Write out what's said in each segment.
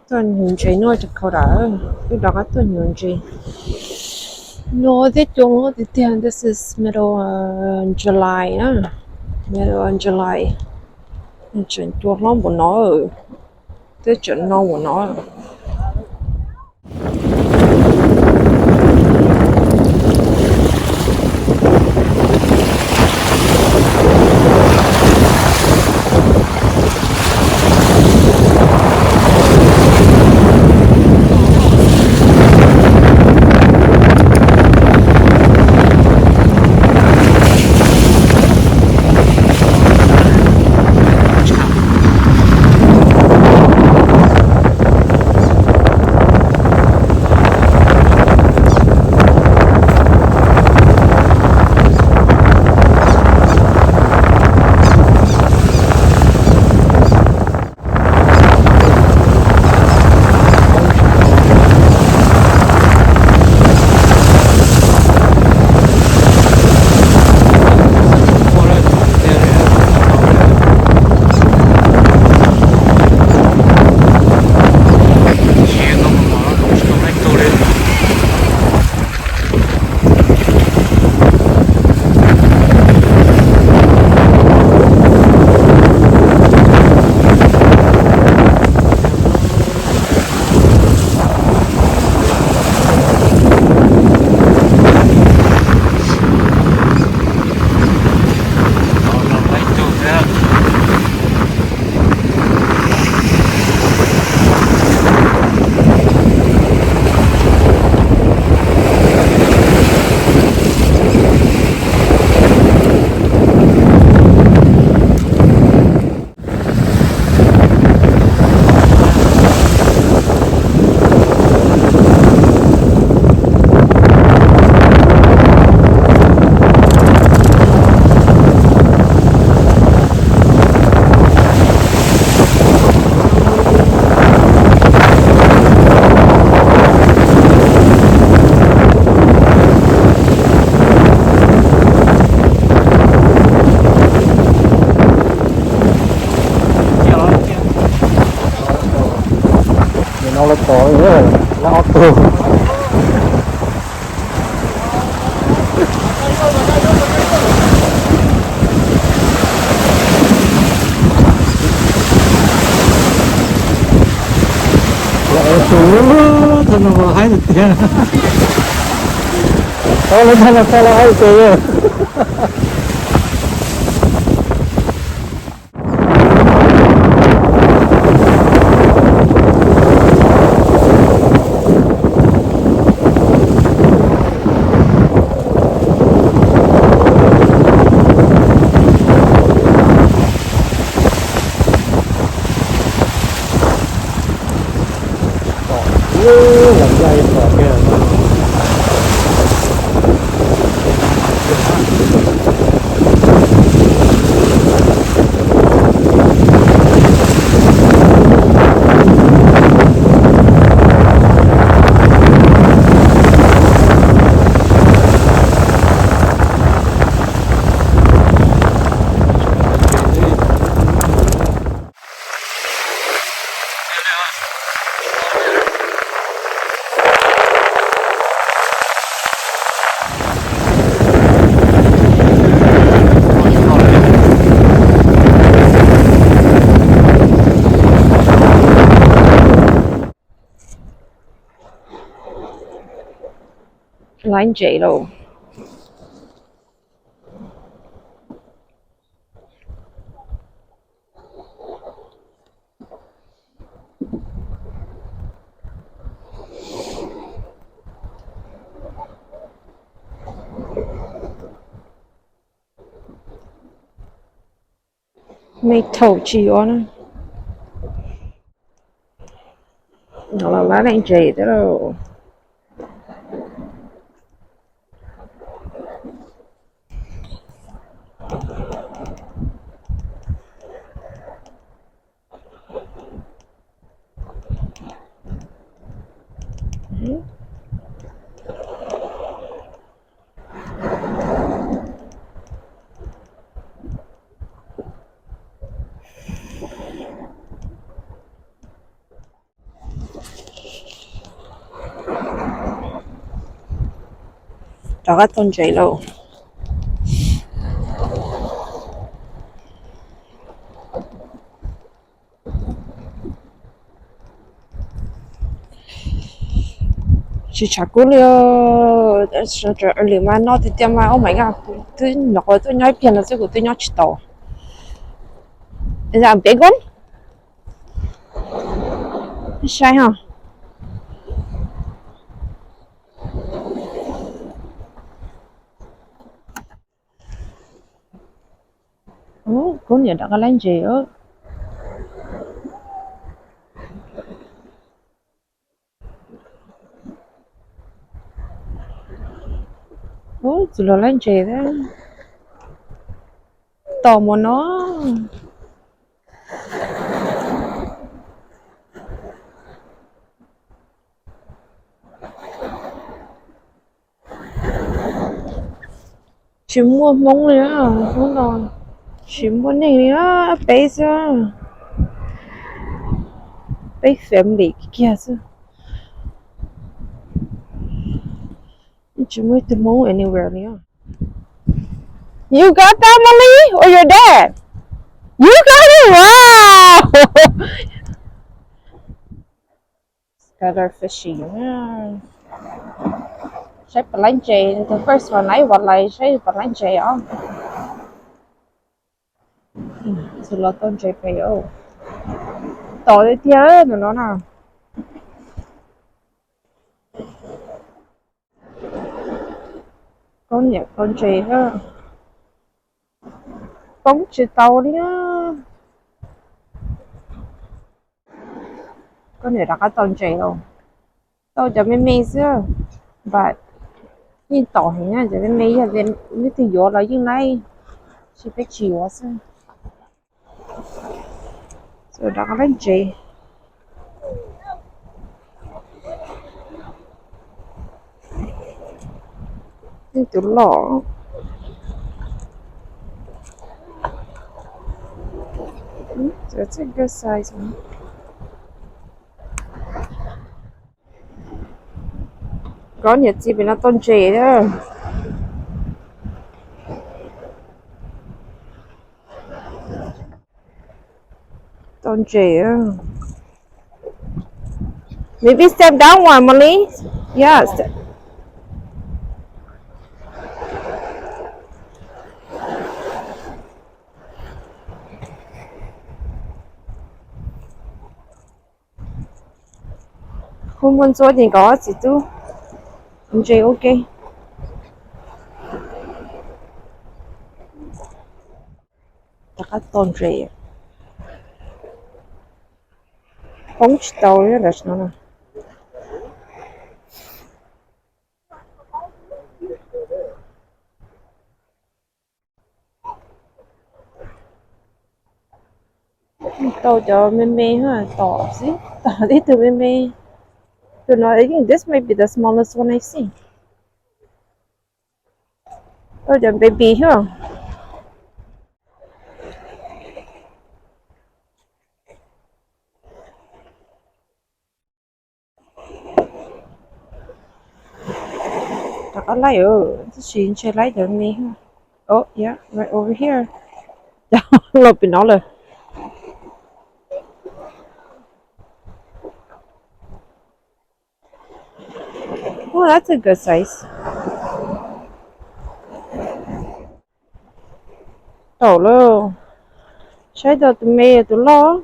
Tuaj nyuv ntses no ces khaus dawm, wb rov qab tuaj nyuv ntses. No thiab cua hlob tiag tiag, this is middle of July na, middle of July. Tseem cua hlob npaum no, twb tseem no npaum no. Nim no lawv tos lawm ob tug. Lawv tus thaj no mas haib tiag tiag. Tau lawv thaj no tau lawv haib tiag. Laiv ntses lauj. Me thaum tsis yuav na. Los laiv ntses thiab lauj. Rov qab tau ntses lauj. Tsis tshav kub li. Early mas no tiag tiag mas, oh my god, kuv twb nyuam qhuav tuaj nyob ib pliag no xwb kuv twb nyob tsis tau. Is that a big one? Saib ho. Ub, kub niam rov qab laib ntses. Ub, txus los laib ntses thiab. Tom mus no. Tsis muaj Hmoob li, hnub no tsis muaj neeg li, peb xwb. Peb family kiag xwb. Tsis muaj ib tug Hmoob anywhere li. You got that, Molly, or your dad? You got it? Wow! Skylar fishing. Saib puas laib ntses, the first one laib walleye, saib puas laib ntses os. Txus los tau ntses pem. Tom tiag tiag ntawm no na. Koj niam tau ntses, poob tsis tau li. Koj niam rov qab tau ntses los, tau cov me me xwb, but yeej tom heev na, cov me me yog leej twg yuav los yeej laib, tsis peb tsis yuav xwb. Rov qab laib ntses. Tus loj. That's a good size one. Koj niam txiv pem no tau ntses. Tau ntses. Maybe step down one, Molly. Yes. Kuv muaj ntxuav ces nkawd txiv tub ntses ua ke. Rov qab tau ntses. Poob tsis tau li ntawd no. Tau cov me me, tom xwb, tom tib tug me me. Tus no, I think this might be the smallest one I've seen. Tau cov baby thiab. Rov qab laij, tab sis ntshe laij cov me. Oh yeah, right over here. Cov los pem no lawm. Oh, that's a good size. Tau lawm. Saib tau tus me tus loj.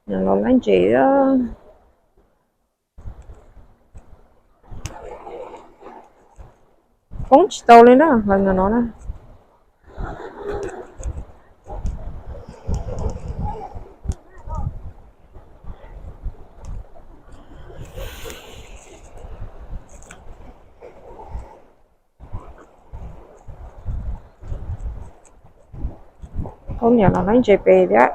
Los laij ntses. Poob tsis tau li na, hais ntawm no na. Koj niam los laij ntses pem thiab.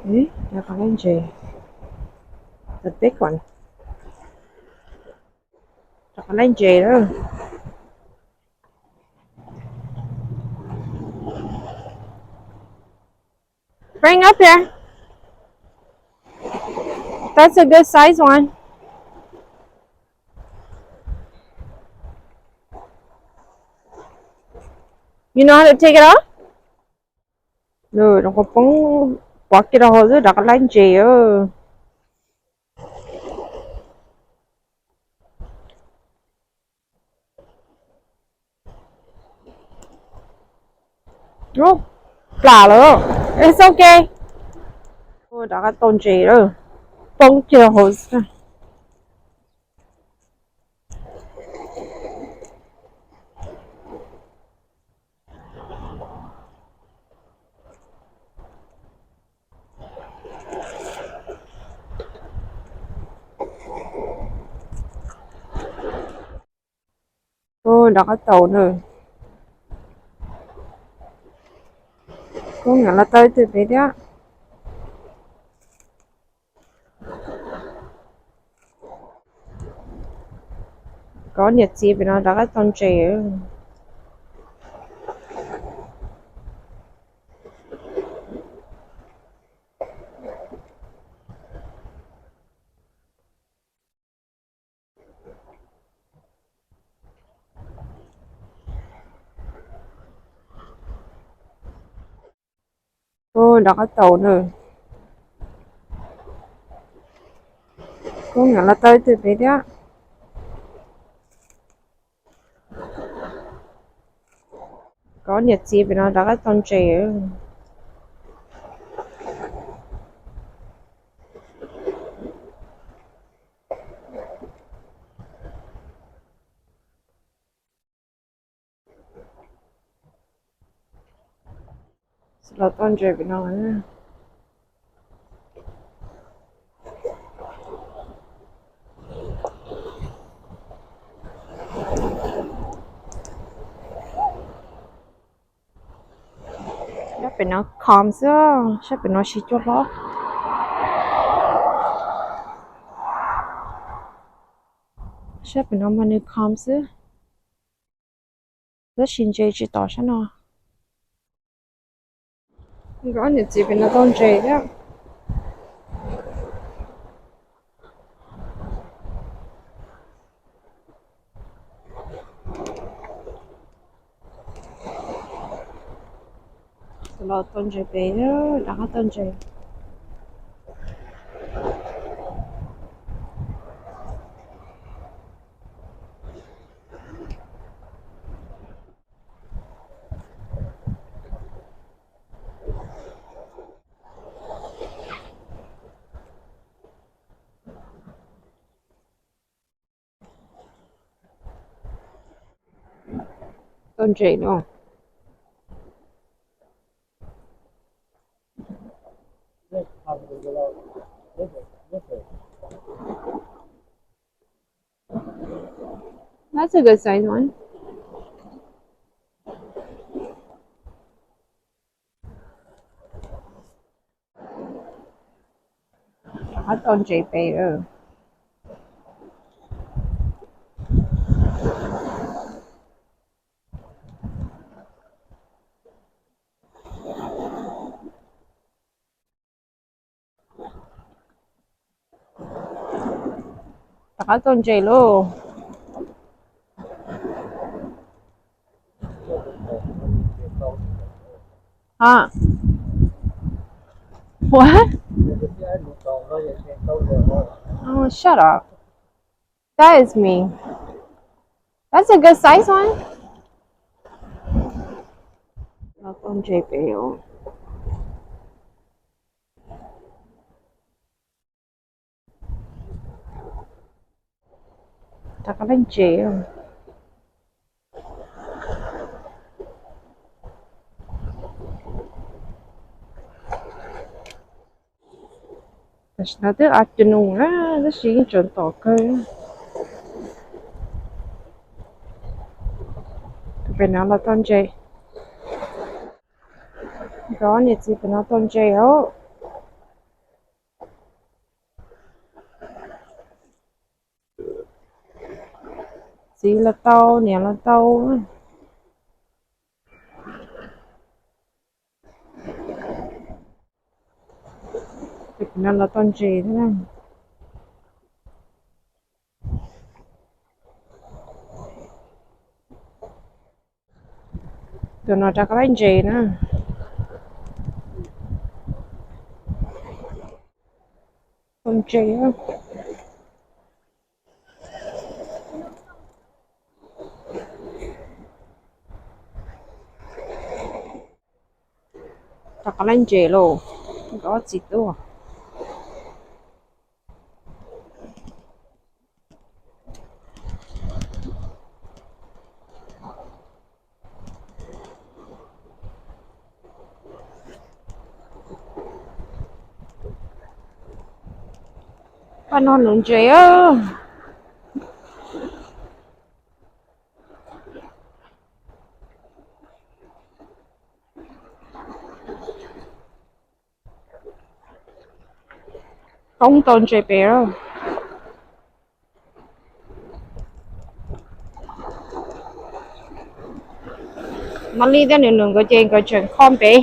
Rov qab laij ntses, the big one. Rov qab laij ntses lawm. Bring up here. That's a good size one. You know how to take it off? Nws zoo poob pov kiag rau hauv xwb, rov qab laij ntses. Plam lawm. It's okay. Rov qab tau ntses lawm, poob kiag rau hauv xwb. Rov qab tau na. Koj niam los tau ib tug pem thiab. Koj niam txiv pem no rov qab tau ntses. Rov qab tau na. Koj niam los tau ib tug pem thiab. Koj niam txiv pem no rov qab tau ntses. Los tau ntses pem no. Sab pem no calm xwb, sab pem no siv cuag hlob. Sab pem no mas nws calm xwb. Tab sis ntses tsis tom sab no. Nkawd ob niam txiv pem no tau ntses thiab. Los tau ntses pem, rov qab tau ntses. Tau ntses no. That's a good size one. Rov qab tau ntses pem lawm. Rov qab tau ntses lauj. Huh? What? Oh, shut up. That is me. That's a good size one. Los tau ntses pem os. Rov qab laij ntses. Tam sim no twb afternoon na, tab sis yeej tseem tom kawg. Tus pem no los tau ntses. Nkawd niam txiv pem no tau ntses os. Txiv los tau, niam los tau. Tus no los tau ntses thiab na. Tus no rov qab laij ntses na. Tau ntses. Rov qab laij ntses lauj, nkawd ob txiv tub. Paj no nuv ntses. Koob tau ntses pem. Mab Lij thiab nws nus nkawd ces nkawd tseem kho pem.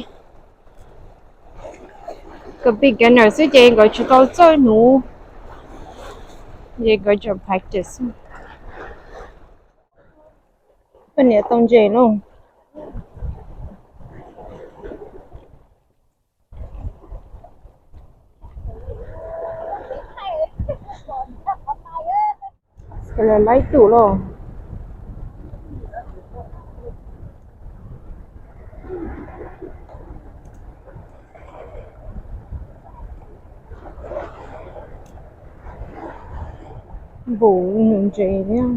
Nkawd beginner xwb ces nkawd tsis tau txawj nuv, ces nkawd tseem practice. Poj niam tau ntses lauj. Laib tus lauj. Npum nws ntses thiab.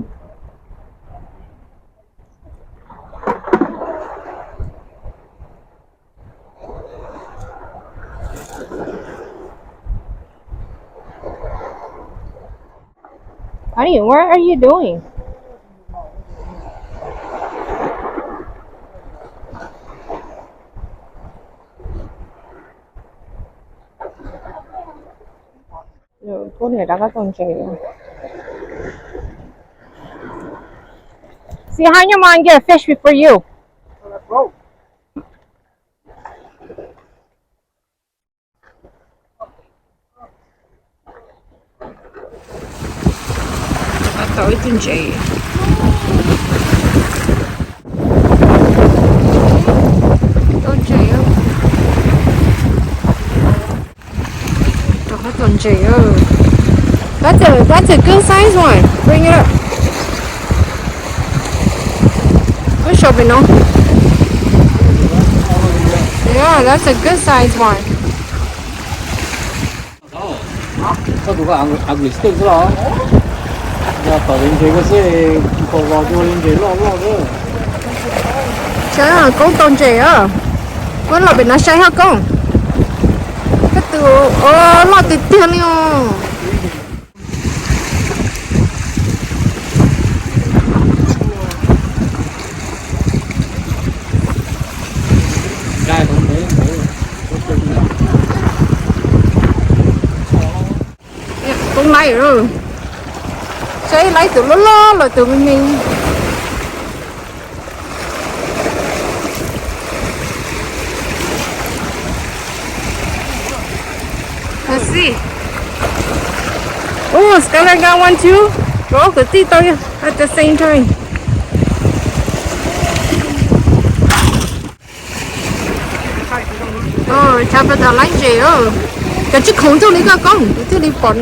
Honey, what are you doing? Poj niam rov qab tau ntses. See, hi, your mom get a fish before you. Tau ib tug ntses. Tau ntses. Rov qab tau ntses. That's a, that's a good size one. Bring it up. Ub, sau pem no. Yeah, that's a good size one. Koj tus koj ugly stick xwb los? Yog tom li ntses koj xwb, kaus los cuag li ntses loj loj xwb. Saib Koob tau ntses os. Koj los pem no saib hab Koob. Koj tus, o, loj tiag tiag li os. Koob laij, saib laij tus loj loj los tus me me. Let's see. Oh, Skylar got one too. Rau ob kwv tij tau at the same time. Cov pas tas laij ntses, cov tsis khoom ntuj li koj Koob, kuv thiaj li pom.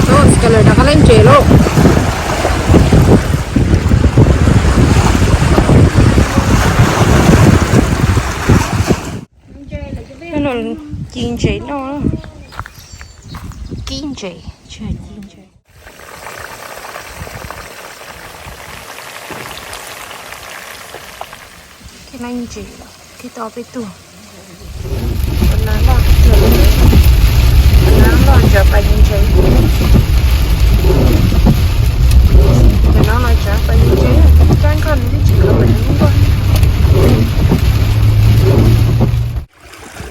Tus Skylar rov qab laij ntses lauj. Ci ntses noj, kib ntses, tsis hais ci ntses. Kib ntses, kib tau peb tug. Loj ntawd pas ntses.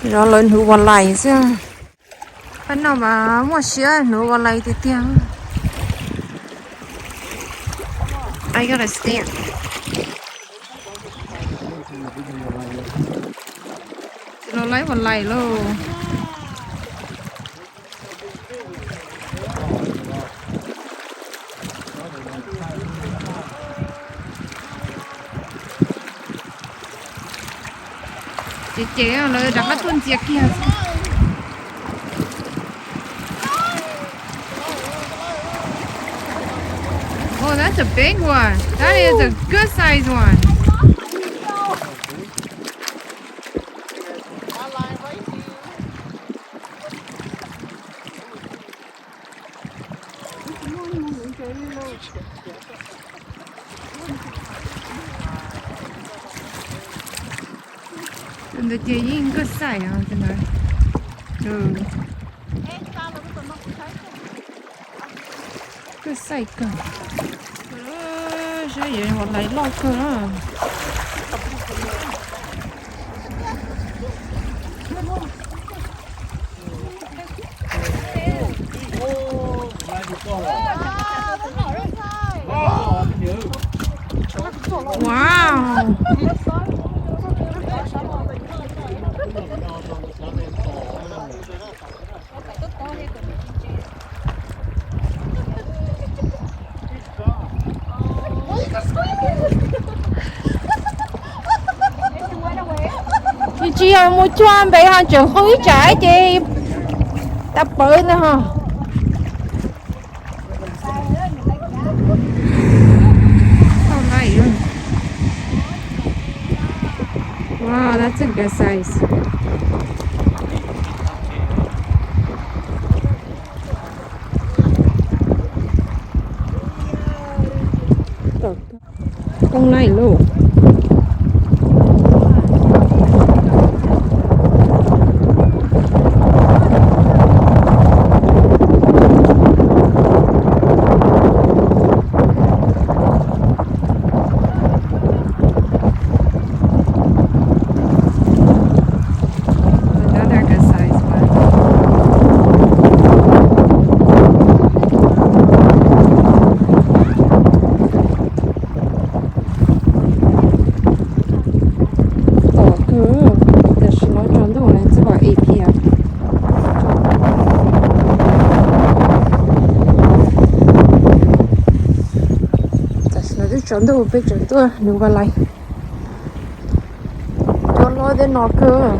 Zov lawv hnuv ua lais xwb. Pab no mas muaj siab hnuv ua lais tiag tiag. I gotta stand. Los laib ua lais lauj. Ces ces lawv rov qab tuaj ntxias kiag. Oh, that's a big one. That is a good size one. Tus ntawd ces yeej good size os, tus ntawd. Good size kawg. Saib yuav ua lais loj kawg na. Wow. Tsis yog mus cuag npe ho tseem hoob ib tsam ces tau pawv ntag ho. Wow, that's a good size. Koob laij lauj. Another good size one. Tom kawg, tam sim no tsaus ntuj lawm, tsis pom ib pliag. Tam sim no twb tsaus ntuj, peb tseem tuaj hnuv ua lais. Cov loj tej no kawg,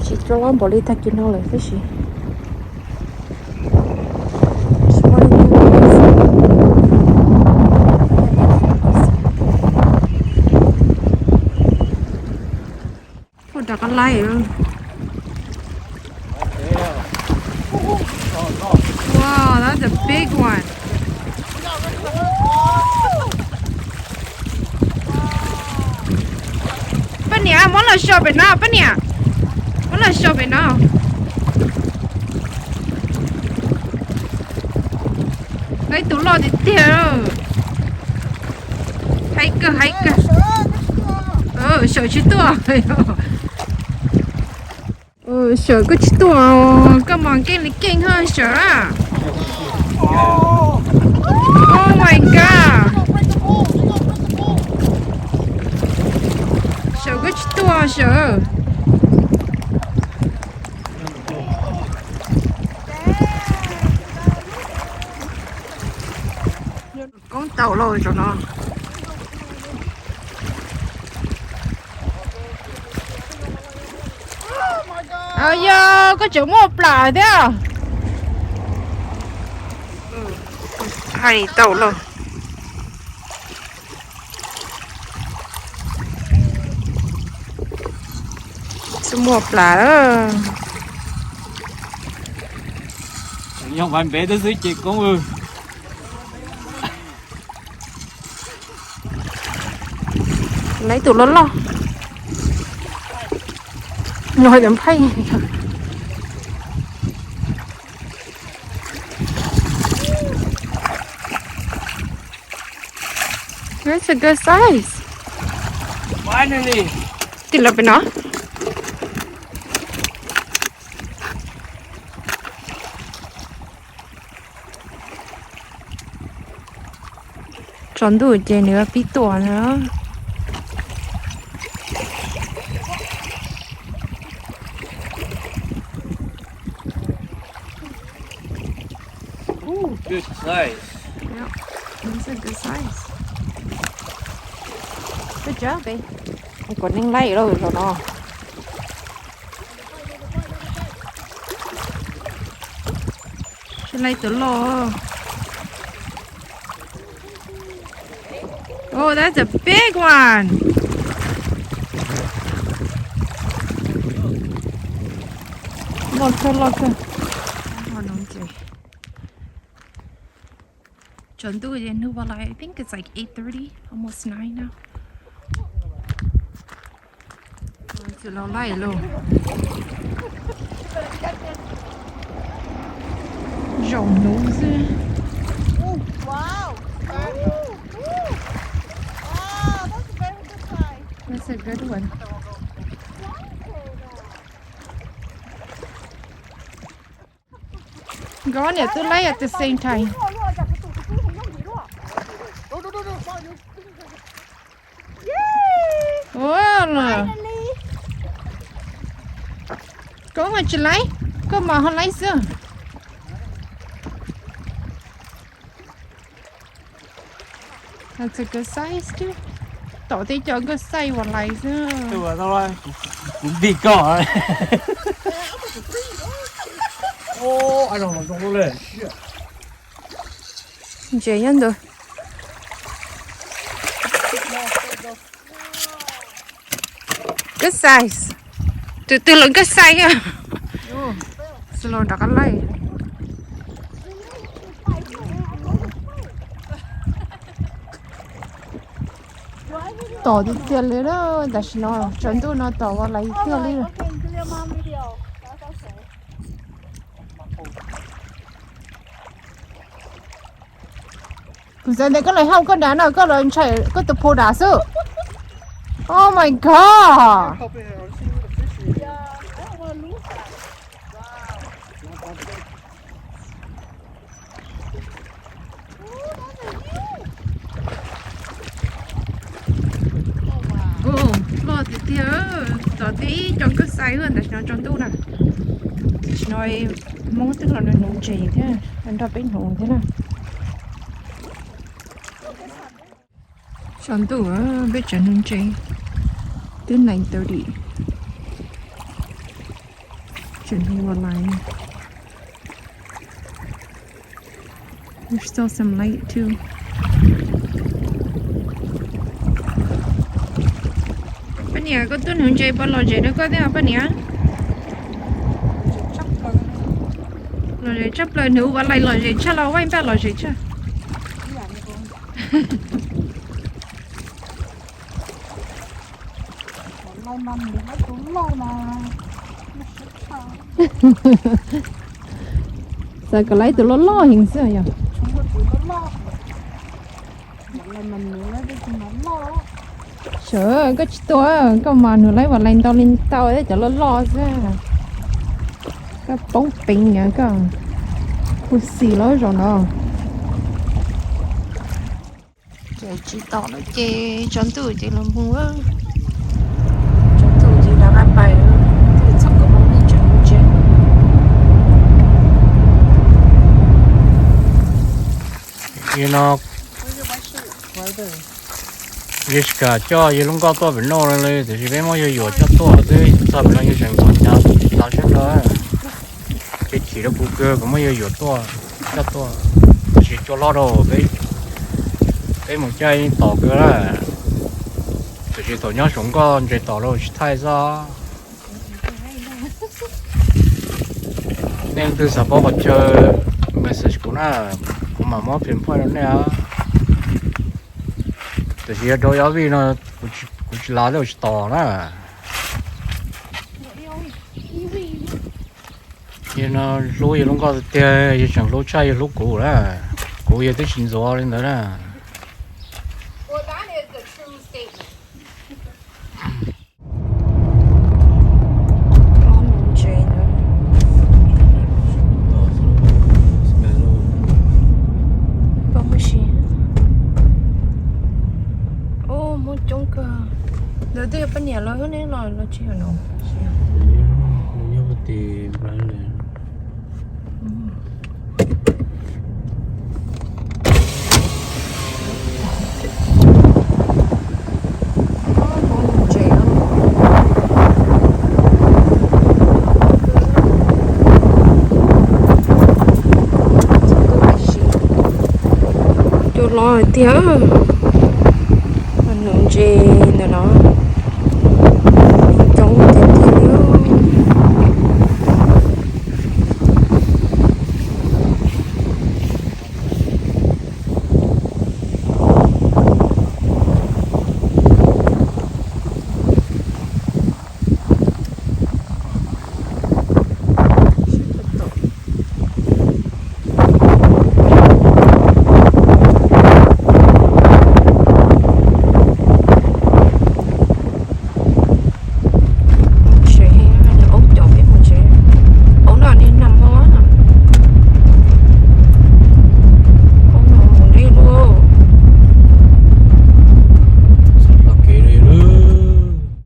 tsis cov loj npaum li tag kis no lawm tab sis. Ua rov qab laij. Wow, that's a big one. Poj niam, muab los show pem no, poj niam. Muab los show pem no. Laib tus loj tiag tiag. Haib kawg, haib kawg. Sawm tsis tuaj. Sawm koj tsis tuaj, koj mas keej li keej ho Sawm a. Oh my God. Sawm koj tsis tuaj Sawm. Koob tau lauj zaum no. Yog koj tseem muaj plam thiab. Hais tau lauj. Tsis muaj plam. Yog npaj npev tib xwb ces koob. Laib tus loj loj. Nyob hais tias nphaij. That's a good size. Finally. Tig los pem no. Tsaus ntuj ces nws pib tuaj na. Ooh, good size. Yep, that's a good size. Good job, babe. Kuv neeg laij lawm zaum no. Tsis laij tus loj. Oh, that's a big one. Loj kawg, loj kawg. Tsaus ntuj, nws was like, I think it's like eight thirty, almost nine now. Tsis laij lauj. Zaum hnub xwb. Wow, that's a very good size. That's a good one. Nkawd niam twb laij at the same time. Ua los, koj mas tsis laij, koj mas ho laij xwb. That's a good size too. Tom tej cov good size uas lais xwb. Kuv npig koj. Ntses nyob ntawd. Good size. Tus twg los good size thiab. Slow rov qab laij. Tom tiag tiag li na, tam sim no tsaus ntuj no tom ua lais tiag li. Kuv xav tias koj los hauj koj dav no, koj los ntshai koj tus phu dav xwb. Oh my god. Loj tiag tiag, tom tib cov nkawj xais tam sim no tsaus ntuj na. Tam sim no Hmoob twb los nrog hnuv ntses thiab, nrog peb hnuv thiab na. Tsaus ntuj peb tseem hnuv ntses, twb nine thirty, tseem hnuv ua lais. There's still some light too. Poj niam, koj tuaj hnuv ntses puas lom zem rau koj thiab poj niam? Lom zem tshaj plaws, hnuv ua lais lom zem tshaj los vaj npaj lom zem tshaj. Xav kom laib tus loj loj heev xwb yog. Sawv koj tsis tuaj, koj mas hnuv laib ua lais ntau li ntau thiab cov loj loj xwb. Koj poob peev na koj, khuv xim lawm zaum no. Ces tsis tom lawm ces tsaus ntuj ces los mus. Tsaus ntuj ces rov qab pais, twb txog kaum moos ne tseem mus tsev. Yog no, Jessica coj yawg Hluas Nkauj tuaj pem no li, tiam sis peb muab yawg Yuam coj tuaj twb txog pem no yawg tseem hnov hnyav tas sab nrho. Ces chim rau kuv kawg, kuv muab yawg Yuam tuaj, coj tuaj, tiam sis cua loj rau peb, peb mus caij tom kawg na. Tiam sis thaum nyob Suav Nkoj ntses tom los tsis thaij xwb. Nej leej twg xav paub qhov chaw message kuv na, kuv mam muab pin point rau nej. Tiam sis yog rau ib ob vij no kuv tsis lav thiab kuv tsis tos na. Yawg no hlub yawg Hluas Nkoj tiag tiag, yawg tseem hlub tshaj yawg hlub kuv na. Kuv yawg twb tsis ntxuav li ntawd na. Koj, ntawd twb yog poj niam los ne, los los tsis yog no. Nyob puag tim Brian. Cua loj tiag. Nuv ntses ntawm no.